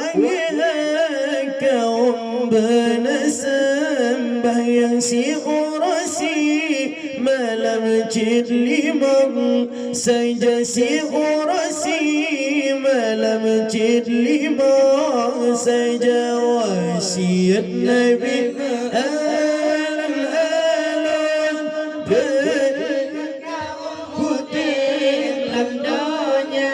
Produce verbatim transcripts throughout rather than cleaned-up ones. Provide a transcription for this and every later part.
Wahai kaum, beuna seumbahyang siuroe simalam cit limong saja, siuroe simalam cit limong saja, wasiat Nabi. Alon-alon udeb lam donya,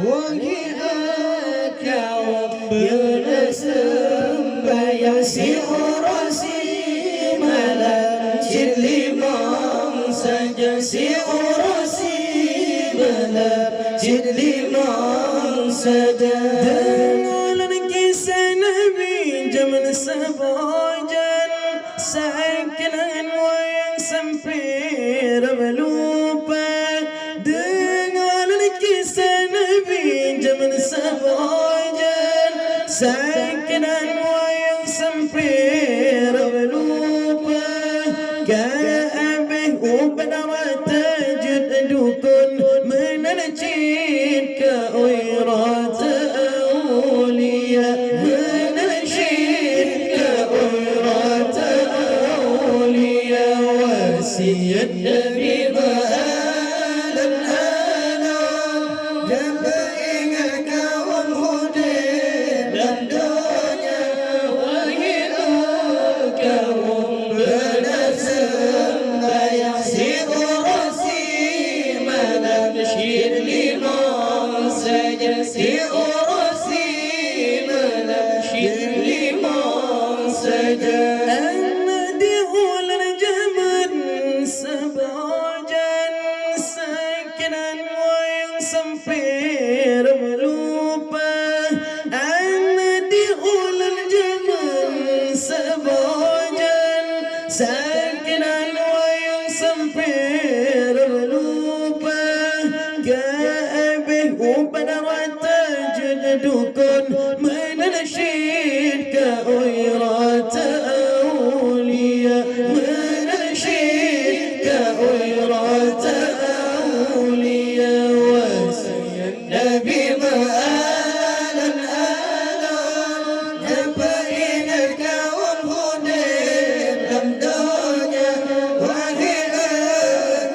wahai kaum, beuna seumbahyang siuroe simalam cit limong saja, siuroe simalam cit limong saja. Deungoe lôn kisah Nabi jameun saboh jan, sakeunang wayang sampoe rab lupa. Deungoe lôn kisah Nabi jameun saboh jan, sakeunang wayang sampoe rab lupa. Ka abéh ubat rata jeuet dukon, meunan cit keu uroe teu aulia, meunan cit keu uroe teu aulia, wasiat Nabi meualon-alon, dan peuingat kaum udeb lam donya, wahai kaum, beuna seumbahyang siuroe simalam cit limong saja, siuroe simalam cit limong saja. Aneuëk di ulôn jameun saboh jan, sakeunang wayang sampoe rab lupa. Aneuëk di ulôn jameun saboh jan, sakeunang wayang sampoe rab lupa. Ka abéh ubat rata jeuet dukon, meunan cit keu uroe teu aulia, meunan cit keu uroe teu aulia, wasiat Nabi meualon-alon, dan peuingat kaum udeb lam donya, wahai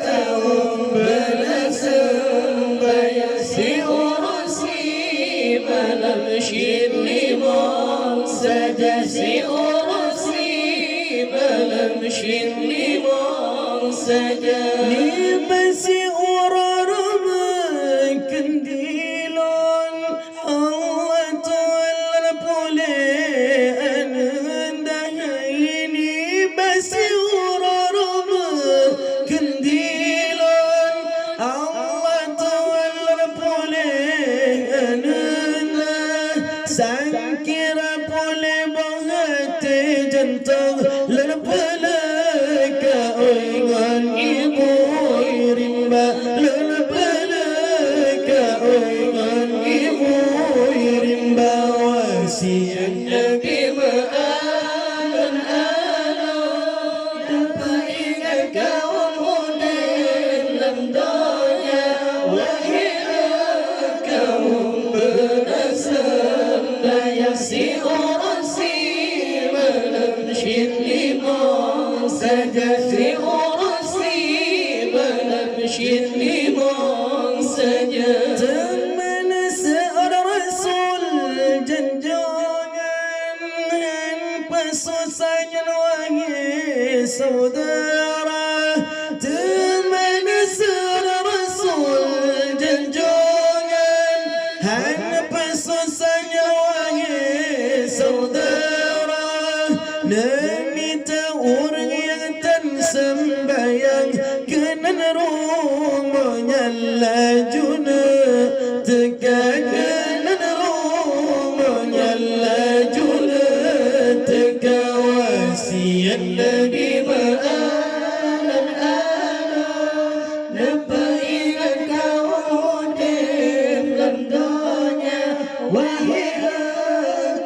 kaum, beuna seumbahyang siuroe simalam cit limong saja, siuroe simalam cit limong saja. Nibak siuroe reumeukeundi lôn, Allah Taala puléh aneuëk dahai. Nibak siuroe reumeukeundi lôn, Allah Taala puléh aneuëk dahai. Sang kira puléh boh até jantong, lôn peuleuka oi ngon ibu rimba, lôn peuleuka oi ngon ibu rimba, wasiat Nabi meualon-alon, dan peuingat kaum udeb lam donya, wahai kaum, beuna seumbahyang siuroe simalam cit limong saja, siuroe simalam cit limong saja. Teuma na seuôt Rasul janjongan, han pasoe sa nyan wahai syedara. Teuma na seuôt Rasul janjongan, han pasoe sa nyan wahai syedara. Neumita ureuëng nyang tan seumbahyang keunan rumoh nyan laju neuteuka, keunan rumoh nyan laju neuteuka, wasiat Nabi meualon-alon, neupeuingat kaum udeb lam donya, wahai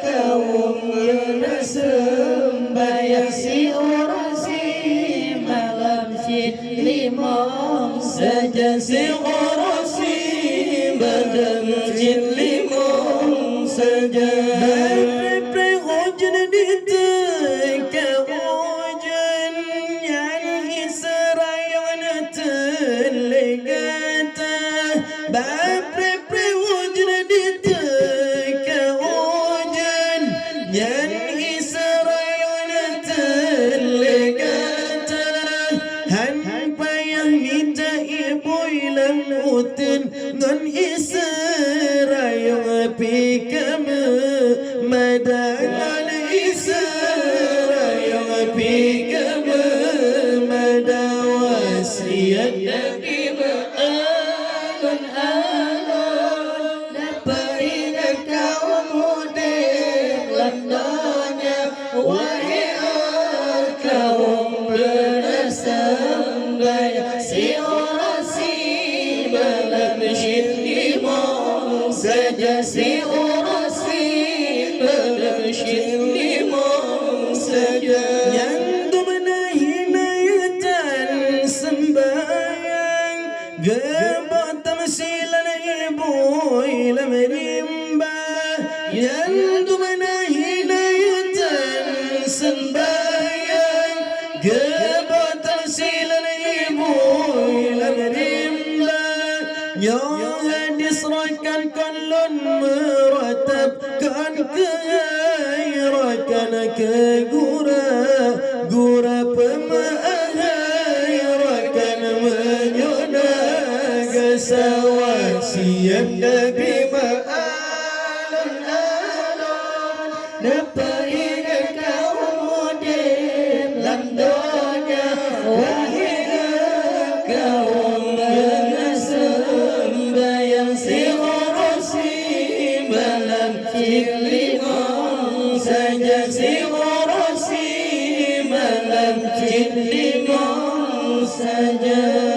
kaum, beuna seumbahyang siuroe simalam cit limong saja, siuroe simalam cit limong saja. Hai payah mita ié bui lam uteuen ngon iseue rayong pih ka meumada, ngon iseue rayong pih ka meumada. Wasiat Nabi meualon-alon, na peuingat kawöm udeb lam donya. Wahé kawöm beuna seumbahyang siuroe simalam cit limong saja, siuroe simalam cit limong saja. Nyang dumna hina tan seumbahyang, geuboh tamsilan ié bui lam rimba. Nyang dumna hina tan seumbahyang, geuboh tamsilan ié bui lam rimba. Nyoe hadis rakan kon lôn meuratab, kon keuhai rakan keu gura, gura peumeuahai rakan meunyoe na gasa. Wasiat Nabi meualon-alon, na peuingat kawöm udeb lam donya. Wahé kawöm beuna seumbahyang siuroe simalam cit limong saja, siuroe simalam cit limong saja.